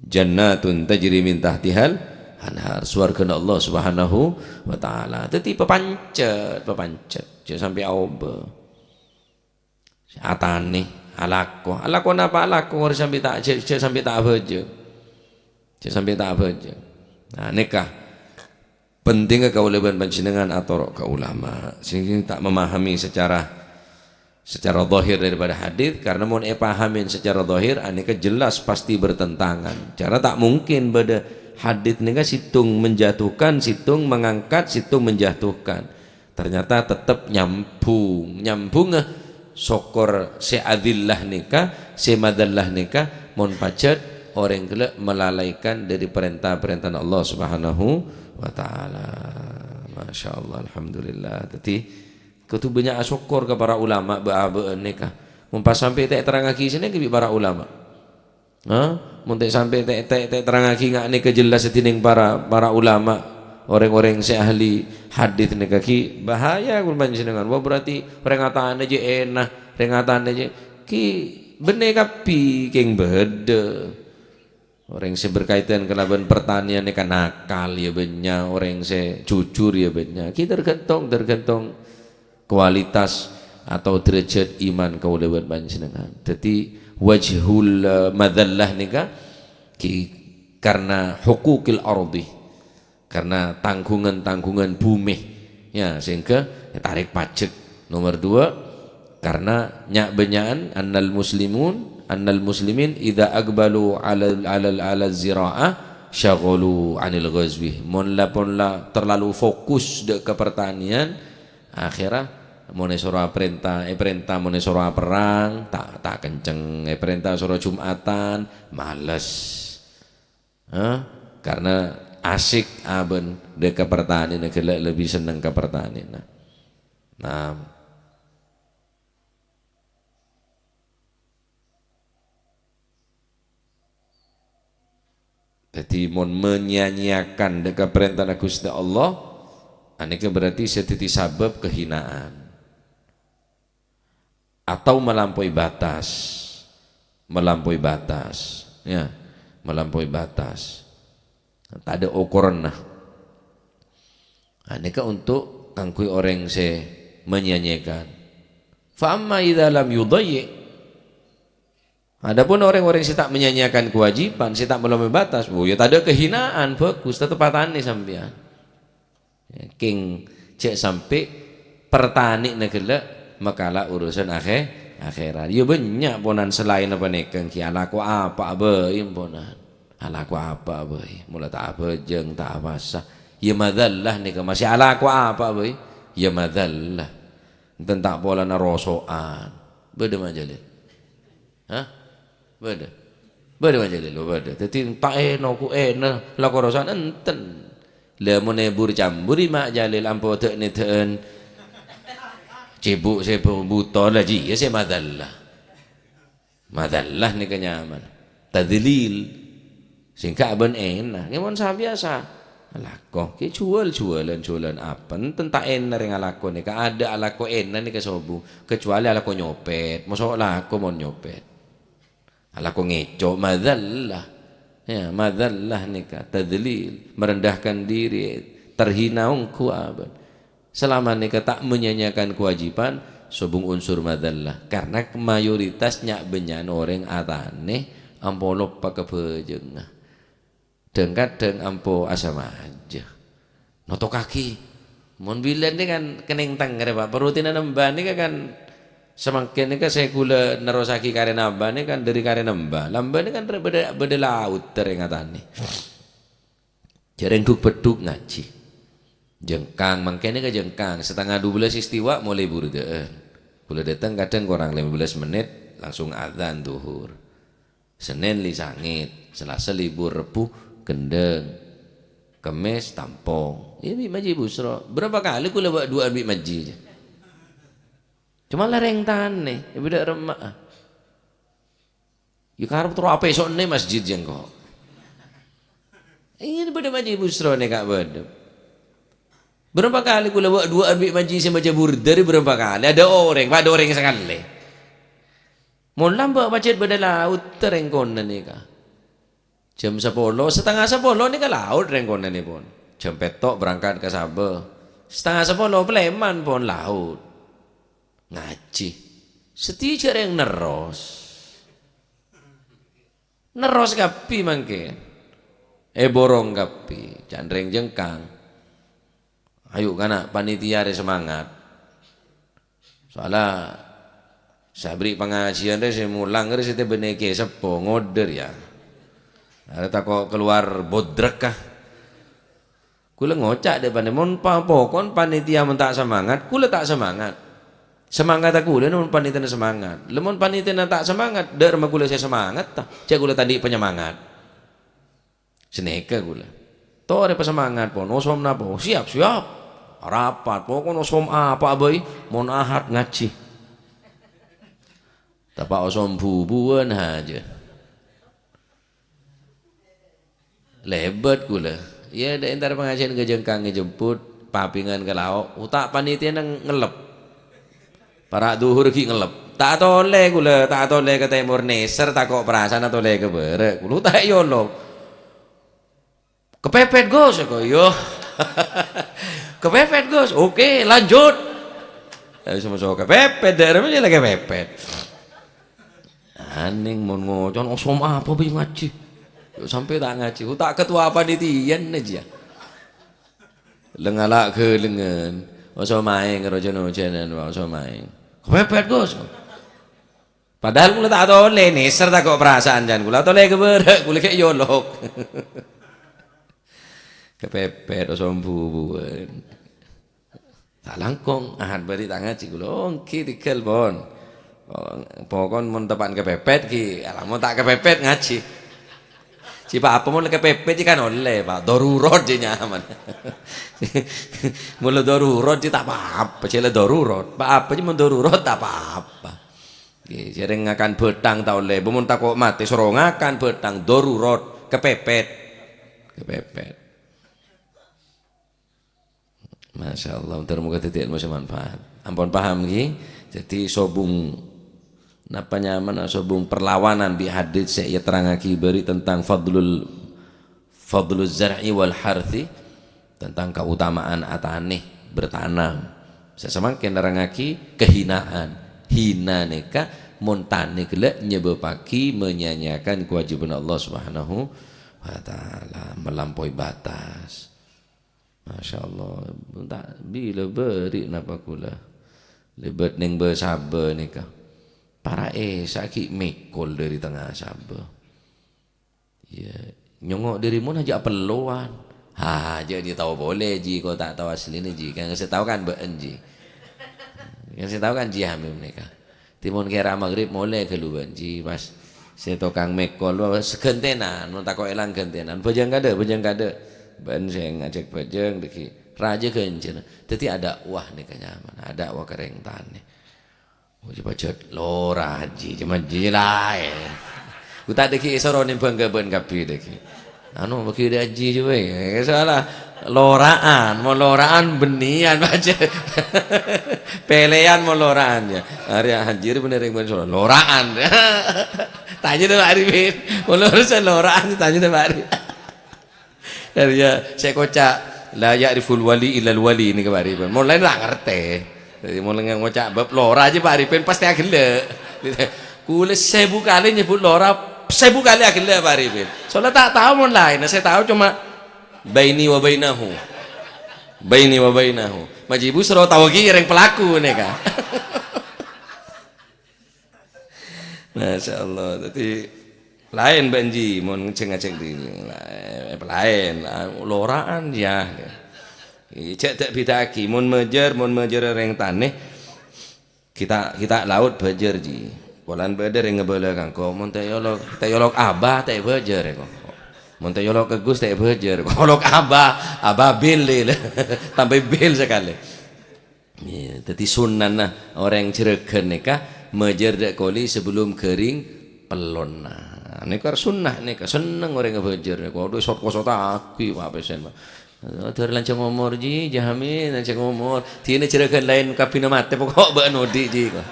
"Jannatun tajri min tahtihal anhar," sowarghâna Allah Subhanahu wa Ta'ala. Dâddhi papancet, papancet, jhâ' sampè' aobâ. Atanè, alako. Alako napa alako? Jhâ' sampè' ta', jhâ', jhâ' sampè' ta' abhâjâng. Jhâ' sampè' ta' abhâjâng. Nah, nèka pentingnga kaulâ bân panjhennengngan atoro' ka ulama. Sehingga ta' memahami secara, secara zahir daripada hadis, karena mon èpahamin secara zahir, anèka jelas pasti bertentangan. Karena ta' mungkin bâdâ hadis nèka sèttong menjatuhkan, sèttong mengangkat, sèttong menjatuhkan. Ternyata tettep nyambhung. Nyambhungnga sokor sè adzillah nèka, sè madzallah nèka, mon pajhât orèng ghellâ' malalaikan dâri parènta-parèntana Allah Subhanahu wa Ta'ala. Masya Allah, alhamdulillah. Dâddhi, kodhu bânnya' asokkor ka para ulama bâ'-abâ'ân nèka. Mon pas sampè' ta' èterrangaghi sè nèka bi' para ulama. Ha? Mon ta' sampè' ta', ta', ta' èterrangaghi nga' nèka jelas dhinèng para, para ulama, orèng-orèng sè ahli hadis nèka ghi bahaya, ghun panjhennengngan. Wah, berarti rèng atanè jhâ' èna, rèng atanè jhâ' ghi bânnè kabbhi kèng bâdâ. Orèng sè berkaitan kalabân pertanian nèka nakal ya bânnya', orèng sè jujur ya bânnya'. Ghi tergantung, tergantung kualitas atau derajat iman kaulâ bân panjhennengngan. Dâddhi, wajhul, eh, madzallah nèka ki-, karena huquqil ardi, karena tangghungan-tangghungan bhumè, ya, sehingga ètarèk pajhâk. Nomor dua, karena nya', bânnya'an annal muslimun, annal muslimin idza aqbalu 'alal, 'alal, 'alaz zira'ah syaghalu 'anil ghazwi. Mon la, pon la terlalu fokus dâ' ka pertanian, akhèrra mon èsoro aprènta, èparènta mon èsoro aperrang, ta', ta' kenceng, èparènta soro Jum'atan, males. Hah? Karena asik abân dâ' ka pertanianna ghellâ' lebbi senneng ka pertanianna. Nah, Dâddhi, mon menya-nyiakan dâ' ka parèntana Ghustè Allah, anèka berarti sè dâddhi sabâb kahinaan. Atau melampaui batas. Melampaui batas. Ya, melampaui batas. Tadâ' okoranna. Anèka untuk kaangghuy orèng sè menya-nyiakan. Fa amma idza lam yudhayyi', Adapun orèng-orèng sè ta' menya-nyiakan kewajiban, sè ta' melampaui batas, oh, ya tadâ' kahinaan, bhâghus, tetep atanè sampèyan. Ya, kèng jhâ' sampè' pertanianna ghellâ' makala urusan akhè-, akhèrat. Ya bânnya' ponan salaènna panèka, ghi alako apa bhâi ponan. Alako apa bhâi. Mola ta' abhâjâng, ta' apasa. Ya madzallah nèka masih alako apa bhâi. Ya madzallah. Enten ta' polana roso'an. Bâdâ, Ma' Jalil? Hah? Bâdâ? Bâdâ, Ma' Jalil? Oh, bâdâ. Dâddhi, ta' èno, ku èno, la korosan enten. La, mon èbur-camburi Ma' Jalil ampo dâ'-nèdâ'ân cèbuk sè bu-, buto, la jiyâ sè madzallah. Madzallah nèka nyamana. Tadzlil. Sèngka' bân èna. Ngghi mon sabiyasa. Alako. Ghi juwâl-juwâlân, juwâlân apa? Enten ta' èna rèng alako nèka. Adâ' alako èna nèka sobung. Kecuali alako nyopèt. Moso' lako mon nyopèt. Alako ngèco', madzallah. Ya, madzallah nèka, tadzlil, merendahkan diri, terhina ongghu abâ. Salama nèka ta' menyanyiakan kewajiban, sobung unsur madzallah. Karena mayoritas nya'-bânnya'an orèng atanè ampo loppa ka bhâjângnga. Dhâng-kadhâng ampo asamaja. Notokaghi. Mon bilân nèka kan kenning tengngèrè, Pak. Parutinan embhâ nèka kan samangkèn nèka sè kaulâ nerrossaghi karèna embhâ nèka kan dâri karèna embhâ. La embhâ nèka kan bâdâ, bâdâ laut rèng atanè. Jhâ' rèng dhuk-beddhuk ngajhi. Jengkang, mangkèn ka Jengkang, setengah dua belas istiwa molaè burdâ'ân. Kaulâ dâteng kadhâng korang lima belas menit, langsung adzan dhuhur. Sennèn li sangèt, Salasa libur, Rebbhu gendheng, Kemmès tampong. Iyâ, bi' Majji Busro. Berapa kali kaulâ wa-, du'aan bi' Majji. Coma la rèng tanè, bâdâ remma'a. Iyâ, karep terro apèso'na masjid jâ' engko'. Iyâ, bâdâ Majji Busro nè, Ka', bâdâ. Berapa kali kaulâ wa-, du'aan bi' Majji sè maca burda rè berapa kali? Adâ' orèng, pa adâ' orèng sakalè. Mon lambâ' pajhât bâdâ laot rèng konè'na nèka. Jam sapolo, setengah sapolo nèka laot rèng konè'na pon. Jam pètto' berangkat ka Sabâ. Setengah sapolo palèman pon laot. Ngajhi. Sadhâjâ rèng nerros. Nerros kabbhi mangkèn. Èborong kabbhi, can rèng Jengkang. Ayo, kana' panitia rè semangat. Soalnya sè aberri' pangajiyân rè sè molang rè sè tèbâna kè seppo ngodâr, yâ. Arè tako' keluar bodrek, ah. Kaulâ ngoca' dâ' panè, mon pa-, pokon panitia mon ta' semangat, kaulâ ta' semangat. Semangatta kaulâ mon panitiana semangat. Lamon panitiana ta' semangat, dâ' remma kaulâ sè semangat, ta? Jâ' kaulâ ta' andi' panyemangat. Sanèka kaulâ. Torè pasemangat, pon. Osom napa? Siap, siap. Rapat. Pokon osom apa bhâi, mon Ahad ngajhi. Tapa osom bubuwân hajâ. Lèbât kaulâ. Iyâ, dâ' entar pangajiyân ka Jengkang èjemput, papèngan ka Lao', otak panitiana ngellep. Para' dhuhur ghi' ngellep. Ta' atolè kaulâ, ta' atolè ka tèmor, nèser tako' parasa'an atolè ka bârâ'. Kaulâ ta' èolok. "Kepepet, Gus," aku, "Iyâ." "Kepepet, Gus." "Oke, lanjut." Eh, sama-sama kepepet, dâ' remma jâ' la kepepet. Anèng mon ngoca', "Osom apa bhâi ngajhi?" Yâ sampè' ta' ngajhi, ta' ketua panitiana jiyâ. Lengala' ghâlângan, osom aèng, rojo nojanan, osom aèng. "Kepepet, Gus." Padahal kaulâ ta' atolè, nèser tako' parasa'an can kaulâ, atolè ka bârâ', kaulâ ghi' èolok. Kepepet, osom bubuwân. Ta' langkong, Ahad bâri' ta' ngajhi kaulâ. Oh, èngghi tèghâl, pon. Oh, pokon mon teppa'na kepepet ghi, alah mon ta' kepepet ngajhi. Jhi pa-apa mon la kepepet jhi kan ollè, Pa'. Darurat jhi nyaman. Mon la darurat jhi ta' pa-apa, jhi la darurat. Pa-apa jhi mon darurat ta' pa-apa. Ngghi, jhâreng ngakan bhâthang ta' ollè. Bâ mon tako' matè, soro ngakan bhâthang, darurat, kepepet. Kepepet. Masya Allah, mudah-mudahan dhâddhi ilmu sè manfaat. Ampon paham, ngghi? Dhâddhi, sobung, napa nyamana sobung perlawanan bi' hadits sè èterrangaghi bâri' tentang fadlul, fadlul zar'i wal harthi, tentang keutamaan atanè, bertanam. Sè samangkèn nerrangaghi kehinaan. Hina nèka mon tanè ghellâ' nyebâbbhâghi menyanyiakan kewajiban Allah Subhanahu wa Ta'ala, melampaui batas. Masya Allah, ta' bilâ bâri' napa kaulâ. Lèbât neng bâ-, Sabâ nèka. Para' Isa ghi' mèkol dâri tengnga Sabâ. Iyâ, nyongngo' dâri mon jhâ' apellowan. Ha, jhâ' jhi tao polè, jhi, ko ta' tao asline, jhi. Kan sè tao kan bâ'en, jhi. Kan sè tao kan Jhi Hamim nèka. Dhâddhi mon kèra magrib molè ghâllu bâ'en, jhi, pas sè tokang mèkol, wah, saghântènan, mon tako' èlang ghântènan. Bhâjâng kaadâ', bhâjâng kaadâ'. Bâ'en sè ngajhâk bhâjâng, dhâggi' rajâ ghânjhârân. Dhâddhi adâ' wah nèka nyaman, adâ' wah karèng tanè. Oh, jhi pajhât lora, jhi, coma jhi laèn. Gu ta' dhâggi' èsoro nèmbhâng ka bâ'en kabbhi dhâggi'. Anu, bâgi dhâ' jhi jhuwâ. Eh, salah. Lora'an, mon lora'an bânnèyan pajhât. Pèlèyan mon lora'an, yâ. Arè anjir bhender rèng bân soro. Lora'an. Tanya dâ' Pak Arifin. Mon lora'an, tanya dâ' Pak Arifin. Arè, yâ, sè koca', "La ya'riful wali illal wali," nèka Pak Arifin. Mon laèn ta' ngartè. Dhâddhi, mon ngoca' bab lora jhi Pak Arifin, pastè aghellâ'. Kaulâ sèbu kalè nyebbhut lora, sèbu kalè aghellâ' Pak Arifin. Soalnya ta' tao mon laèn, sè tao coma baini wa bainahu. Baini wa bainahu. Majhi Busro tao ghi' rèng pelaku nèka. Masya Allah. Dhâddhi, laèn bâ'en jhi, mon ngajhâk-ngajhâk di, laèn, laèn. Lora'an, yâ. Jhâ' ta' bhidhâ'aghi, mon majâr, mon majâr orèng tanè, kita, kita laut bhâjâr, ji. Polana bâdâ rèng ngabâlâ ka engko', mon ta' èolok, ta' èolok Abah, ta' èbhâjâr, engko'. Mon ta' èolok Gus, ta' èbhâjâr, engko'. Olok Abah, Abah Bil, lè. Tambâi Bil sakalè. Iyâ, dhâddhi sunnana orèng Jhârâghân nèka majâr dâ' kolè sabellunna ghâring pellonna. Nèka sunnah nèka, senneng orèng abhâjâr nèka. Waduh, sot-kosot aghi, Pak, pèssèna, Pak. Dhâr lanjhâng omor, ji, jhâ' hamèn, lanjhâng omor. Dinah Jhârâghân laèn kabbhina matè, poko' bâ'na odi', ji, kok.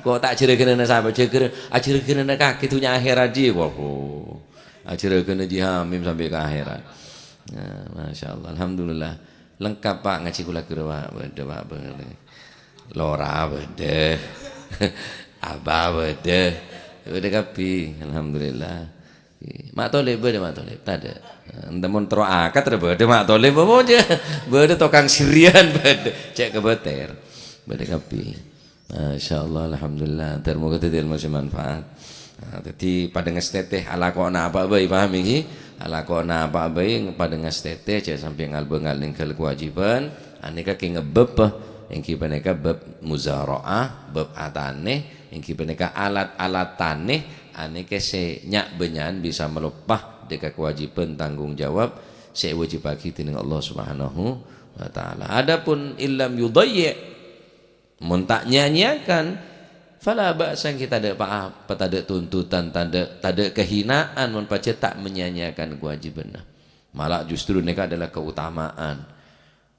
Kok ta' Jhârâghânana sapa? Jhâghâr-, ajhârâghânana kakè dhunnya akhèrat, ji. Waduh. Ajhârâghâna Ji Hamim sampè' ka akhèrat. Nah, masyaallah, alhamdulillah. Lengkap, Pak, ngajhi kaulâ ghâruwa. Bâdâ, Pak, bâdâ. Lora bâdâ. Abah bâdâ. Bâdâ kabbhi, alhamdulillah. Ma' Tolib bâdâ, Ma' Tolib? Tadâ'. Enten mon terro akad, bâdâ Ma' Tolib, apa aja? Bâdâ tokang sirian, bâdâ. Cè' kabâtèr. Bâdâ kabbhi. Masyaallah, alhamdulillah. Dhâr moghâ dhâddhi èlmo sè manfaat. Nah, dhâddhi padâ ngastètè alako napa bhâi, paham ènggi? Alako napa bhâi padâ ngastètè, jhâ' sampè' ngal-bângal nèngghâl kawâjibhân. Anèka kèng bab, ènggi panèka bab muzara'ah, bab atanè, ènggi panèka alat-alat tanè, anèka sè nya'-bânnya'an bisa maloppa dâ' ka kawâjibhân tanggung jawab sè èwâjibhâghi dènèng Allah Subhanahu wa Ta'ala. Adapun illam yudayyi', mon ta' nya-nyèyakan, fala ba'sa, ènggi tadâ' pa-apa, tadâ' tuntutan, tadâ', tadâ' kahinaan mon pajhât ta' menya-nyeyakan kawâjibhânna. Malah justru nèka adalah keutamaan,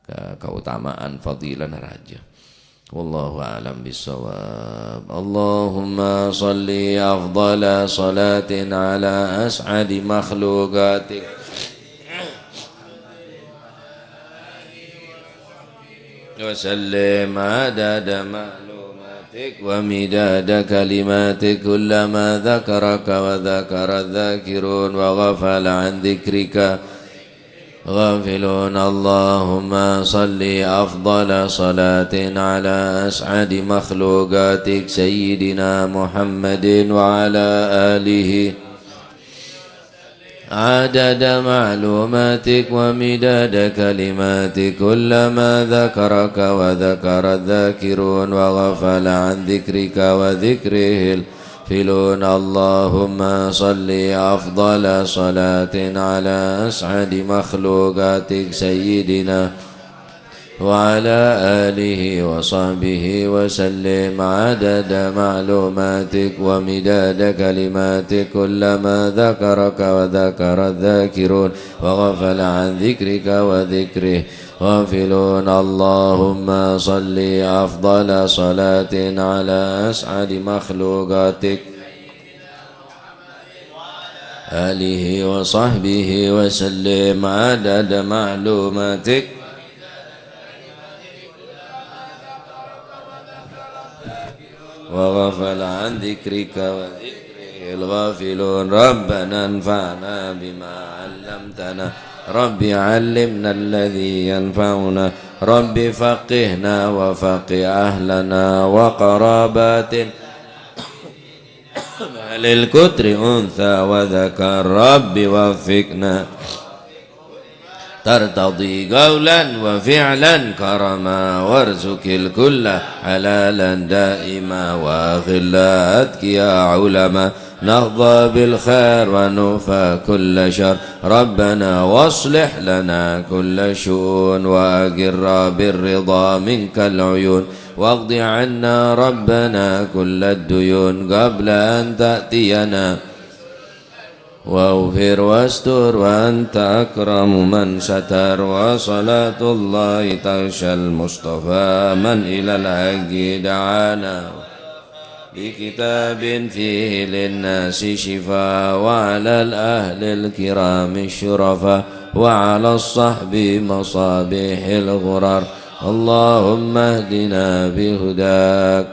ke-, keutamaan fadilah rajâ. Wallahu a'lam bissawab. Allahumma shalli afdhala shalatin ala as'adi makhluqatik. وسلم عدد معلوماتك ومداد كلماتك، كلما ذكرك وذكر الذاكرون وغفل عن ذكرك غافلون. اللهم صل أفضل صلاة على أسعد مخلوقاتك سيدنا محمد وعلى آله عدد معلوماتك ومداد كلماتك، كلما ذكرك وذكر الذاكرون وغفل عن ذكرك وذكره الغافلون. اللهم صل أفضل صلاة على أسعد مخلوقاتك سيدنا وعلى آله وصحبه وسلم عدد معلوماتك ومداد كلماتك، كلما ذكرك وذكر الذاكرون وغفل عن ذكرك وذكره غافلون. اللهم صل أفضل صلاة على أسعد مخلوقاتك آله وصحبه وسلم عدد معلوماتك وغفل عن ذكرك وذكره الغافلون. ربنا انفعنا بما علمتنا. رب علمنا الذي ينفعنا. رب فقهنا وفقه أهلنا وقراباتنا. أهل القطر أنثى وذكر. رب وفقنا ترتضي قولا وفعلا كرما، وارزق الكل حلالا دائما، وأخلاء أتقياء علما، نحظى بالخير ونكفى كل شر. ربنا واصلح لنا كل شؤون، وأقر بالرضا منك العيون، واقض عنا ربنا كل الديون قبل أن تأتينا، واغفر واستر وأنت أكرم من ستر، وصلاة الله تغشى المصطفى من إلى الحق دعانا، بكتاب فيه للناس شفاء، وعلى الأهل الكرام الشرفاء، وعلى الصحب مصابيح الغرر. اللهم اهدنا بهداك،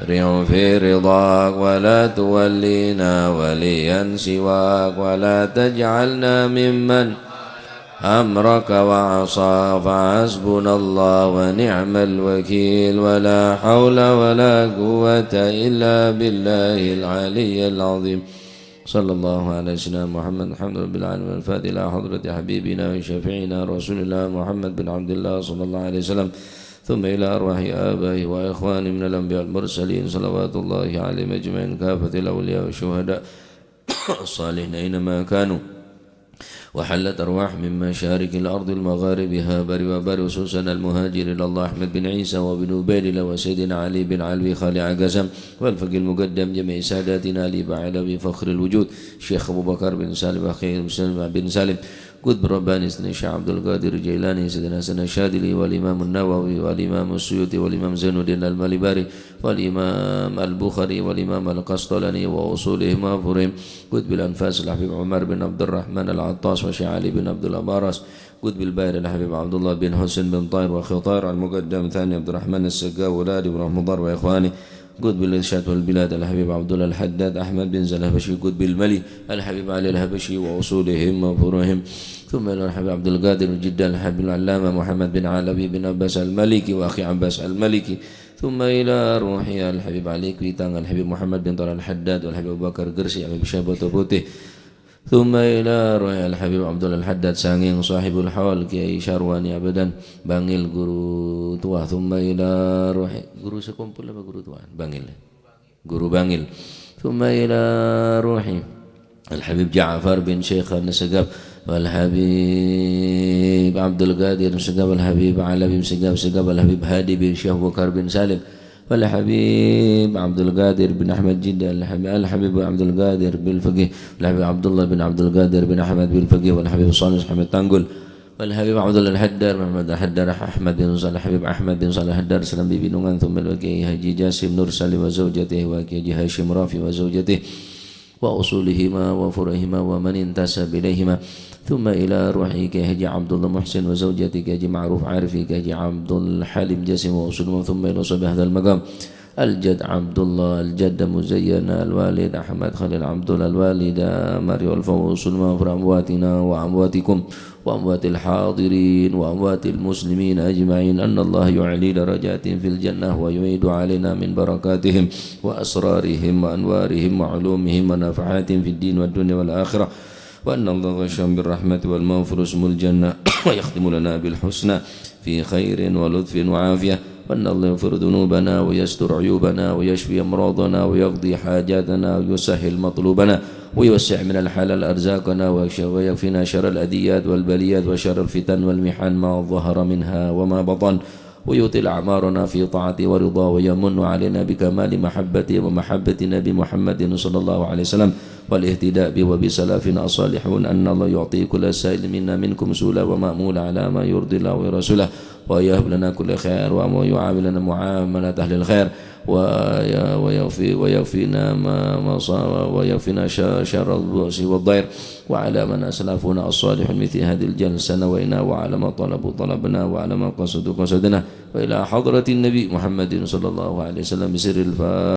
رع في رضاك، ولا تولينا وليا سواك، ولا تجعلنا ممن أمرك وعصاك، فحسبنا الله ونعم الوكيل، ولا حول ولا قوة إلا بالله العلي العظيم. صلى الله على سيدنا محمد، الحمد لله رب العالمين. الفاتحة إلى حضرة حبيبنا وشفيعنا رسول الله محمد بن عبد الله صلى الله عليه وسلم، ثم إلى أرواح آبائه وإخوانه من الأنبياء والمرسلين، صلوات الله عليهم أجمعين، كافة الأولياء والشهداء الصالحين أينما كانوا، وحلت أرواح من مشارق الأرض ومغاربها، برها وبحرها، خصوصا المهاجر إلى الله أحمد بن عيسى وابن عبيد الله وسيدنا علي بن علوي خالع قسم، والفقيه المقدم جميع ساداتنا علي بعلوي فخر الوجود، الشيخ أبو بكر بن سالم، أخي مسلم بن سالم، قطب رباني سيدنا الشيخ عبد القادر الجيلاني، سيدنا حسن الشاذلي، والإمام النووي، والإمام السيوطي، والإمام زين الدين المالباري، والإمام البخاري، والإمام القسطلاني، وأصولهم وفروعهم، قطب الأنفاس الحبيب عمر بن عبد الرحمن العطاس، والشيخ علي بن عبد الله باراس، قطب البحر الحبيب عبد الله بن حسين بن طاهر، وأخي طاهر المقدم ثاني عبد الرحمن السقاف، وأولادي ورحمة الله وإخواني، قطب الإرشاد والبلاد الحبيب عبد الله الحداد، أحمد بن سالم الحبشي، قطب الملي الحبيب علي الحبشي، وأصولهم وفروعهم، ثم إلى الحبيب عبد القادر من جدة الحبيب العلامة محمد بن علوي بن عباس المالكي، وأخي عباس المالكي، ثم إلى روحي الحبيب علي كويتانغ الحبيب محمد بن طاهر الحداد، والحبيب أبو بكر قرسي، الحبيب شيخ بطو بوتيه، ثم إلى روحي الحبيب عبد الله الحداد سانغينغ صاحب الحول كياي شارواني أبدا بانغيل guru tua، ثم إلى روحي guru sekompol apa guru tua? Bangil. Guru Bangil. ثم إلى روحي الحبيب جعفر بن شيخ النسقاب، والحبيب عبد القادر النسقاب، والحبيب علوي النسقاب، النسقاب، والحبيب هادي بن شيخ بكر بن سالم، والحبيب عبد القادر بن أحمد جدة، الحبيب، الحبيب عبد القادر بالفقيه، والحبيب عبد الله بن عبد القادر بن أحمد بالفقيه، والحبيب صالح أحمد تانغول، والحبيب عبد الله الحداد، محمد الحداد، أحمد بن صالح، الحبيب أحمد بن صالح الحداد، سلام ببنونgan، ثم إلى كياي حاجي جاسم نور سالم وزوجته، وكياي حاجي هاشم رافي وزوجته، وأصولهما وفروعهما ومن انتسب إليهما، ثم إلى روحي كياي حاجي عبد الله محسن وزوجته كياي حاجي معروف عارف، كياي حاجي عبد الحليم جاسم وأصولهما، ثم إلى صاحب هذا المقام الجد عبد الله، الجدة مزينة، الوالد أحمد خليل عبد الله، الوالدة مريم الفوز، وأصولهما وفروعهما، أمواتنا وأمواتكم وأموات الحاضرين وأموات المسلمين أجمعين، أن الله يعلي درجاتهم في الجنة ويعيد علينا من بركاتهم وأسرارهم وأنوارهم وعلومهم ونفحاتهم في الدين والدنيا والآخرة، وأن الله يغشاهم بالرحمة والمغفرة ويسكنهم الجنة ويختم لنا بالحسنى في خير ولطف وعافية، وأن الله يغفر ذنوبنا ويستر عيوبنا ويشفي أمراضنا ويقضي حاجاتنا ويسهل مطلوبنا ويوسع من الحلال أرزاقنا ويكش-، ويكفينا شر الأذيات والبليات وشر الفتن والمحن ما ظهر منها وما بطن، ويطيل أعمارنا في طاعته ورضاه، ويمن علينا بكمال محبته ومحبة النبي محمد صلى الله عليه وسلم والاهتداء به وبسلفنا الصالحون، أن الله يعطي كل سائل منا منكم سؤلا ومأمولا على ما يرضي الله ورسوله، ويهب لنا كل خير ويعاملنا معاملة أهل الخير، وي-، ويكفي-، ويكفينا ما مصاب، ويكفينا ش-، شر البؤس والضير، وعلى من أسلفنا الصالحون مثل هذه الجلسة نوينا، وعلى ما طلبوا طلبنا، وعلى ما قصدوا قصدنا، وإلى حضرة النبي محمد صلى الله عليه وسلم بسر الفاتحة.